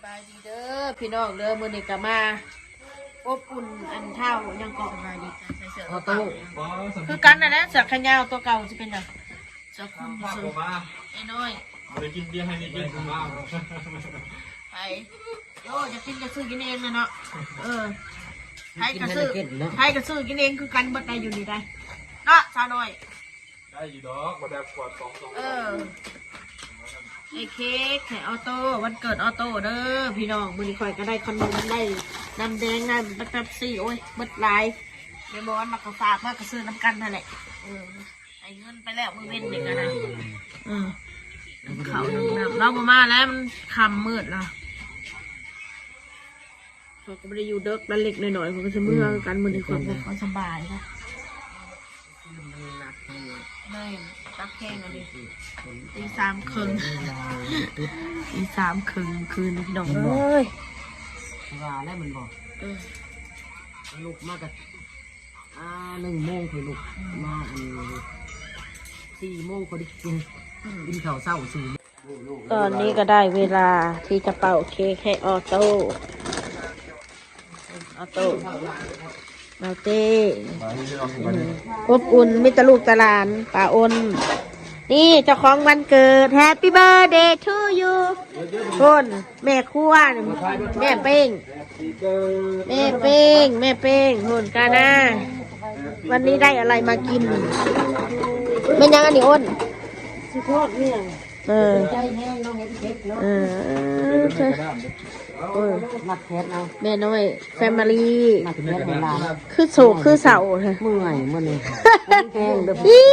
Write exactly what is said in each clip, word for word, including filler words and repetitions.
สบายดีเด้อพี่น้องเด้อ มื้อนี้ก็มาอบอุ่น อันเท่ายังเกาะมาดีกันใส่เสื้อ ออโต้ คือกันนั่นแหละ เสื้อแขนยาวตัวเก่าสิเป็นหยัง เสื้อคลุม เสื้อ ไอ้น้อย บ่ได้กินเบียร์ให้มีกินผมว่า ไป โอ้ อยากกินก็ซื้อกินเองเลยเนาะ เออ ไผก็ซื้อ กินให้ได้กินเนาะ ไผก็ซื้อกินเองคือกันเบิดได้อยู่นี่ได้ เนาะ สาวน้อย ได้อยู่ดอก บ่ได้ขวดสอง สอง เออ ไอ้เค้กให้ออโต้ วันเกิดออโต้เด้อพี่น้อง มื้อนี้ข่อยก็ได้ขนม ได้น้ำแดง ได้เป๊ปซี่ โอ้ย เบิดหลาย แม่บอนมากระฝาก มากระซื้อน้ำกันนั่นแหละ เออ ให้เงินไปแล้วมื้อเว้นนี่ก็ได้ เออ เขาวน้ำ เราบ่มาแล้ว มันค่ำมืดแล้ว เขาก็บ่ได้อยู่เดิก ละเล็กน้อยๆ เขาก็สิเมือกัน มื้อนี้ข่อยบ่ค่อยสบายนะ เลยตักแห้งอันนี้ ตีสามครึ่ง ตีสามครึ่งคืนพี่น้องเอ้ย ว่าแล้วมันบอก เออ ลุกมากับ อ่า หนึ่งโมงค่อยลุก มาอัน สี่โมงค่อยได้กิน อืม กินข้าวเช้าสี่โมง ตอนนี้ก็ได้เวลาที่จะเป่าเค้กให้ออโต้ ออโต้ ออเต้ อบอุ่น มีแต่ลูกแต่หลาน ป้าอ้น นี่เจ้าของวันเกิด Happy birthday to you โอ้น แม่ครัว แม่เป้ง แม่เป้ง แม่เป้ง โอ้น กานา วันนี้ได้อะไรมากิน แม่นยังอันนี้ อ้น สิทอดเนี่ย เออ ใจแห้งเนาะ เห็นเผ็ดเนาะ เออ เออ เออ มักเผ็ดเอา แม่น้อย แฟมิลี่ มักเผ็ดให้หลาน คือโศกคือเศร้าแท้ เมื่อยมื้อนี้ แห้งเด้อ อิ๊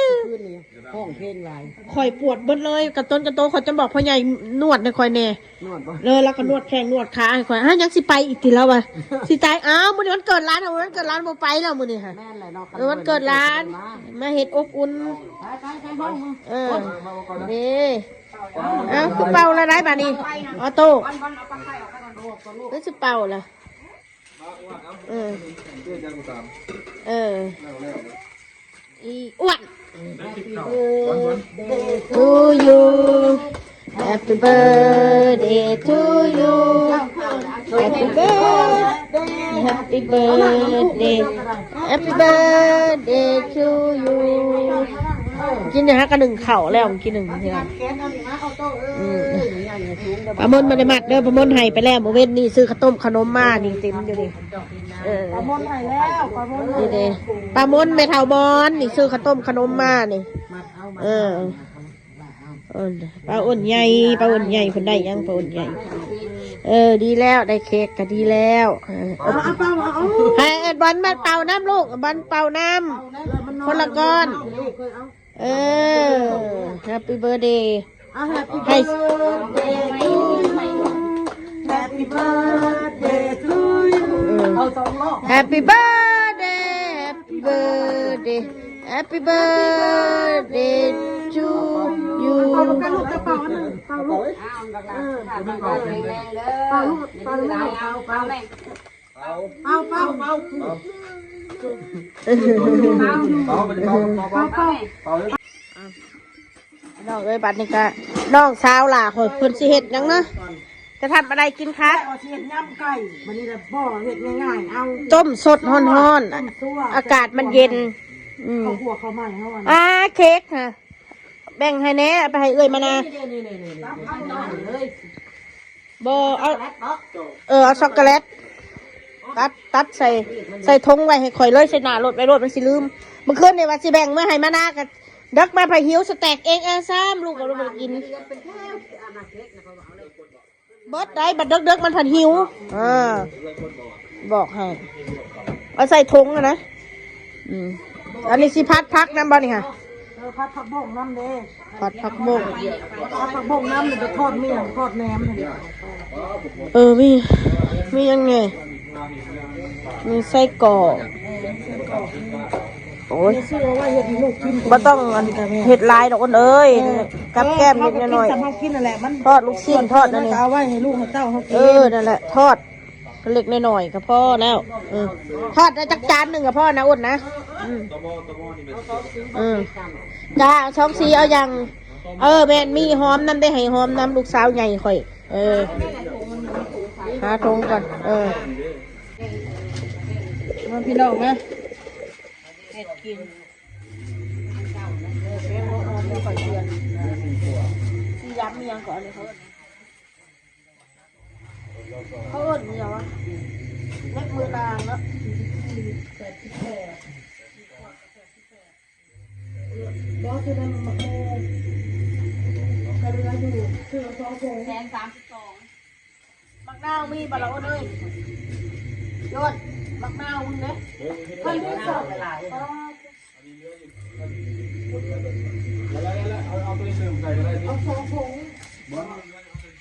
ว คืนนี้ห้องเพลงหลาย ข่อยปวดเบิดเลย กระต้นกระโต ข่อยจะบอกพ่อใหญ่นวดให้ข่อยแน่ นวดบ่ เออ แล้วก็นวดแข้งนวดขาให้ข่อย ฮะ ยังสิไปอีกติแล้ววะ สิตาย อ้าว มื้อนี้วันเกิดหลาน เอาวันเกิดหลานบ่ไปแล้วมื้อนี้ค่ะ แม่นแหละเนาะ เออ วันเกิดหลาน มาเฮ็ดอบอุ่น ไปไปไปห้อง เออ เด้ เอ้า คือเป่าแล้วได้บาดนี้ ออโต้ หรือสิเป่าล่ะ เออ เออ อีอ้วน Happy birthday to you Happy birthday to you Happy birthday Happy birthday Happy birthday to you กินเนี่ยฮะ กะหนึ่งเข่าแล้ว กินหนึ่งเทื่อ อืม ปลาหมอนบ่ได้มัดเด้อ ปลาหมอนให้ไปแล้ว มื้อเว้นนี่ซื้อข้าวต้มขนมมา นี่เต็มอยู่นี่ เออ ปลาหมอนให้แล้ว ปลาหมอน นี่เด้ ปลาหมอนแม่เฒ่าหมอน นี่ซื้อข้าวต้มขนมมา นี่ เออ เออ ปลาอ้นใหญ่ ปลาอ้นใหญ่ เพิ่นได้หยัง ปลาอ้นใหญ่ เออ ดีแล้ว ได้เค้กก็ดีแล้ว เออ เอา เอาเป่า เอา เอา ให้บอลมาเป่าน้ำลูก บอลเป่าน้ำ คนละก้อน เออ Happy birthday เอา Happy birthday to you Happy birthday to you เอาสองรอบ Happy birthday Happy birthday Happy birthday to you เป่าลูก เป่าอันหนึ่ง เป่าลูก เออ เป่าลูก เป่าลูก เป่า เป่า เป่า เป่า เป่า เป่า เป่า เป่า เป่า เป่า เป่า น้องเอ้ย บัดนี้ก็น้องสาวหล่าข่อย เพิ่นสิเฮ็ดหยังนะ จะทำอะไรกินคะ เอาสิเฮ็ดยำไก่ บัดนี้ละบ่เฮ็ดง่ายๆ เอา ต้มสดฮ้อนๆ ต้มซั่ว อากาศมันเย็น อืม ข้าวคั่วข้าวใหม่เฮาอะนะ อ่า เค้กค่ะ แบ่งให้แน่ เอาไปให้เอื้อยมานา นี่ๆๆๆ บ่เอา เออ เอาช็อกโกแลต ตัด ตัดใส่ ใส่ถุงไว้ให้ข่อยเลย ใส่หน้ารถไว้โลด มันสิลืม เมื่อคืนนี่ว่าสิแบ่งมาให้มานา ก็เดิกมา ไผหิวสแต็กเอง อ่ะ ซ้ำ ลูกก็บ่ได้กิน เบิดได้ บัดเดิกๆ มันผัดหิว อ่า บอกให้ เอาใส่ถุงอะนะ อืม อันนี้สิผัดผักนำบ่นี่ค่ะ เออ ผัดผักบงนำเด้ ผัดผักบง ผัดผักบงนำ แล้วก็ทอดเมี่ยง ทอดแหนมนั่นแหละ เออ มี มีหยังแหน่ มีไส้กรอก โอ้ย ซื้อเอาไว้เฮ็ดให้ลูกกิน บ่ต้องอันเฮ็ดหลายดอกอ้นเอ้ย เออ กับแกล้มเล็กน้อย เออ เฮาก็กินสำหรับกินนั่นแหละ มัน ทอดลูกชิ้น ทอดอันนี้ ส่วนเกินเฮาก็เอาไว้ให้ลูกให้เต้าเฮากิน เออ นั่นแหละ ทอด เล็กน้อยก็พอแล้ว เออ ทอดได้จักจานหนึ่งก็พอนะอ้นนะ อืม อืม จ้า เอาสองสี เอาอย่าง เออ แม่น มีหอมนำได้ ให้หอมนำ ลูกสาวใหญ่ข่อย เออ หาทงก่อน เออ มาพี่น้องมา เฮ็ดกิน แป้งอ่อนๆ มีก่อนเดือน สีดำมีหยังก่อนเลยเขาเอิ้น เขาเอิ้นมีหยังวะ เล็บมือนางเนาะ บอสคือได้มาโมกระเรืออยู่คือสองผง แสนสามสิบสอง มักนาวมีบ่ละอ้นเอ้ย ยอด มักนาวมึงเด้ เพิ่นได้สอง เอาเอาตัวเสริมใส่ก็ได้ เอาสองผง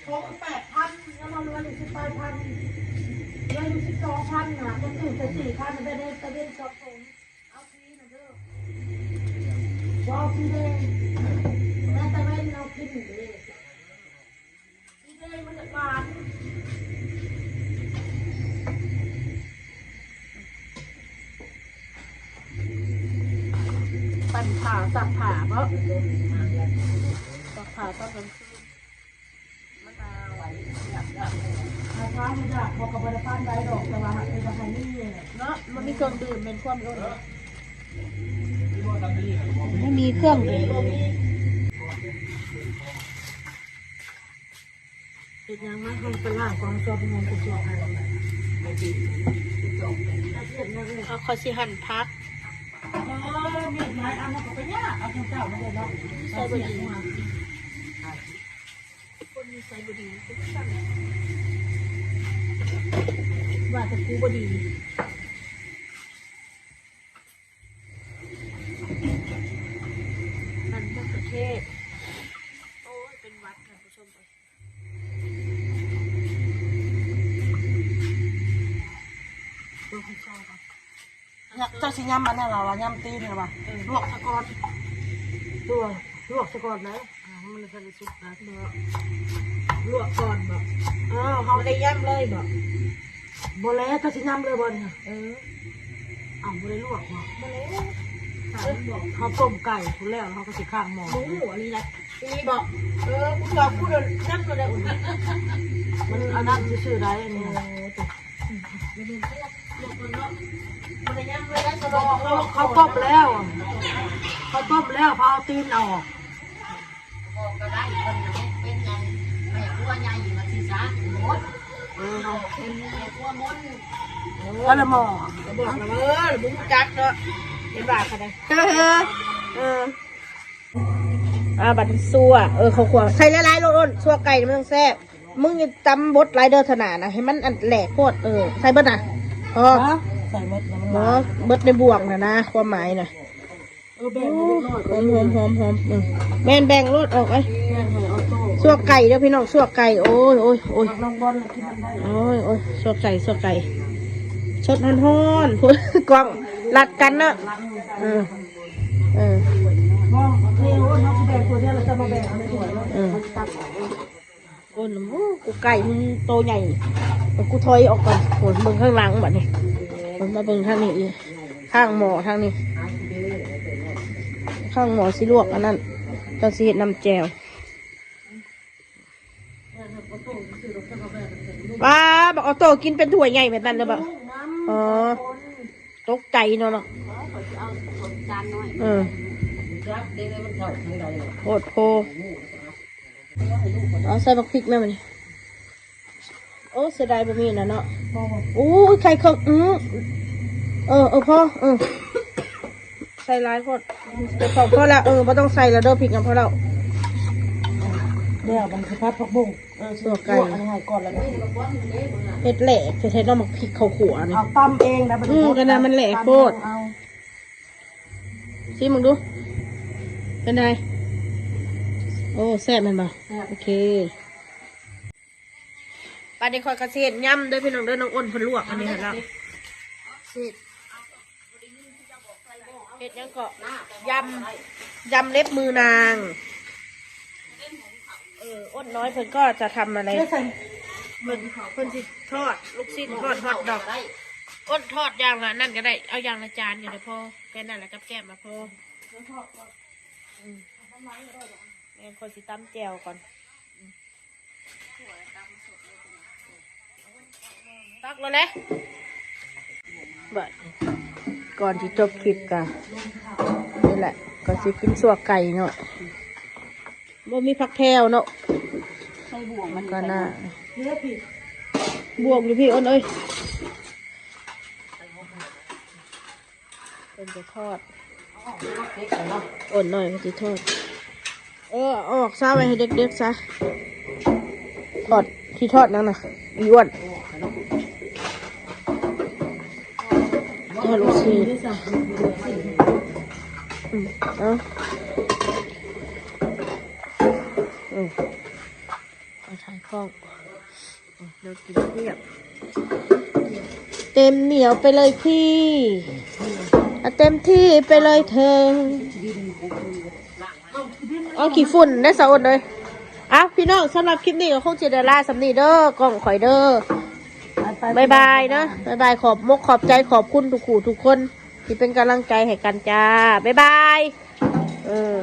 ผงแปดพัน แล้วมาเรืออยู่สิบแปดพัน เรืออยู่สิบสองพันนะ ก็คือจะสี่พัน ไปได้ตะเวนสองผง เอาฟรีนะเด้อ ว่าฟรีเลย แม่ตะเวนเอากินอยู่เลย ปั่นผ้าซักผ้าเนาะ ซักผ้าตอนกลางคืน มะนาว ถ้าไม่อยากเขาก็บ่ได้ปั้นได้ดอก แต่ว่าเป็นจะให้นี่ เนาะ มันมีเครื่องดื่มเป็นความร้อน ไม่มีเครื่องดื่ม เฮ็ดหยังมาหั่นปลาร้ากองจอบมันก็จอบให้ เอาข้อยสิหั่นผัก เออ มีดไม้อันนั้นก็ไปยาก เอาของเจ้ามาเลยเนาะ ใส่บ่ดี คนนิสัยบ่ดี ว่าแต่กูบ่ดี หั่นมะเขือเทศ โอ้ย เป็นหวัดท่านผู้ชมเอ้ย เจ้าสิยำอันนั้นเหรอวะ ยำตีนเหรอวะ เออ ลวกซะก่อน ลวก ลวกซะก่อนนะ อ่า มันจะได้สุกนะ ลวก ลวกก่อนบ่ เออ เขา บ่ได้ยำเลยบ่ บ่แล้ว เจ้าสิยำเลยบ่เนี่ย เออ อ้าว บ่ได้ลวกบ่ บ่แล้ว ถามบ่ เขาต้มไก่พู้นแล้ว เขาก็สิข้างหม้อ บ่ฮู้อันนี้นะ ทีนี้บอก เออ กูบอกกูโดนนั่งโดนอะไรอุ่น มันอันนั้นซื่อๆได้อันนี้นะ เออ จ้ะ อืม อืม ไม่เป็นไร เดี๋ยวคนเนาะ มันจะย่างไม่ได้สะดอก เขา เขาต้มแล้ว เขาต้มแล้ว เขาเอาตีนออก บอกก็ได้ คนเฮ็ดเป็นไง แม่ครัวใหญ่มาสิซะ หมด เออ เป็นแม่ครัวมด เออ แล้วละหม้อ ก็บอกแล้ว เออ มึงจักเนาะ เป็นบาปขนาด เออ เออ อ่า บัดนี้ซั่ว เออ ข้าวคั่ว ใส่หลายๆ โลดอ้น ซั่วไก่นี่มันต้องแซ่บ มึงอย่าตำบดหลายเด้อ เทื่อหน้านะ ให้มันอันแหลกโพด เออ ใส่เบิดน่ะ พอ ฮะ ใส่หมดแล้วมัน บ่ หลาย เบิดในบ่วงน่ะนะ ความหมายน่ะ เออ แบ่งให้เด็กน้อย หอมๆๆๆ อืม แม่น แบ่งโลดออกไป แบ่งให้ออโต้ ซั่วไก่เด้อพี่น้อง ซั่วไก่ โอ้ย โอ้ย โอ้ย น้องบอลน่ะกินมันได้ โอ้ย โอ้ย ซั่วไก่ ซั่วไก่ สดฮ้อนๆ พุ้น กล้องลัดกันเนาะ เออ เออ บ่ เทโอ้ย น้องสิแบ่งตัวเดียว แล้วจะมาแบ่งเอาในถ้วยเนาะ เออ มันตักออก โอ้ย โอ้ กูไก่มึงโตใหญ่ กูถอยออกก่อน โอ้ย เบิ่งข้างหลังบัดนี้ มันมาเบิ่งทางนี้อีก ข้างหม้อทางนี้ ข้างหม้อสิลวกอันนั้น จั่งสิเฮ็ดน้ำแจ่ว ป้า บักออโต้กินเป็นถ้วยใหญ่แบบนั้นเลยบ่ อ๋อ ตกใจเนาะเนาะ เออ โพดโพ เอาใส่บักพริกแม่มัน โอ้ เสียดายบ่มีนะเนาะ โอ้ย ไข่เคิง อือ เออ เออ พอ เออ ใส่หลายโพด เดี๋ยวพอ พอละ เออ บ่ต้องใส่แล้วเด้อ พริกนะ พอแล้ว เดี๋ยวมันสิผัดผักบุ้ง เออ ซั่วไก่ อันนี้ให้ก่อนแล้วกัน เฮ็ดแหลก เฮ็ดให้น้องบักพริกเข้าขัวนี่ เอาตำเองนะ อืม ก็นั่นมันแหลกโพด เอา ชิมมึงดู เป็นไง โอ้ แซ่บแม่นบ่ แซ่บ โอเค บัดนี้ข้อยก็สิเฮ็ดยำเด้อพี่น้องเด้อ น้องอ้นเพิ่นลวกอันนี้ให้แล้ว สิเฮ็ด เฮ็ดหยังเกาะ ยำ ยำเล็บมือนาง เออ อ้นน้อยเพิ่นก็จะทำอะไร เชื่อใส่ เพิ่น เพิ่นสิทอด ลูกชิ้นทอด ฮอทดอก อ้นทอดอย่างละนั่นก็ได้ เอาอย่างละจานก็ได้พอ แค่นั้นแหละ กับแก้มมาพอ อืม แม่น ข้อยสิตำแจ่วก่อน อืม ถั่วตำสดเลยจ้ะ ตักแล้วแหละ บัดก่อนที่จบคลิปกะนี่แหละ ก็สิกินซั่วไก่เนาะ บ่มีผักแพรวเนาะ ใส่บ่วงมัน ก็น่า เยอะพี่ บ่วงอยู่พี่อ้นเอ้ย เป็นจะทอด อ้นหน่อยก็สิทอด เออ ออกซะไว้ให้เด็กๆซะ ทอด ที่ทอดนั่นน่ะ อีอ้วน ทอดลูกชิ้น อืม เอา อืม เอาถ่ายคล่อง อืม เรากินเทียบ เต็มเหนียวไปเลยพี่ เอาเต็มที่ไปเลยเธอ เอาขี้ฝุ่นได้สะอดเลย เอาพี่น้อง สำหรับคลิปนี้ก็คงจะได้ลาสำนี้เด้อกล้องข่อยเด้อ ไปๆ บ๊ายบายเนาะ บ๊ายบาย ขอบมกขอบใจ ขอบคุณทุกคู่ทุกคน ที่เป็นกำลังใจให้กันจ้า บ๊ายบาย เออ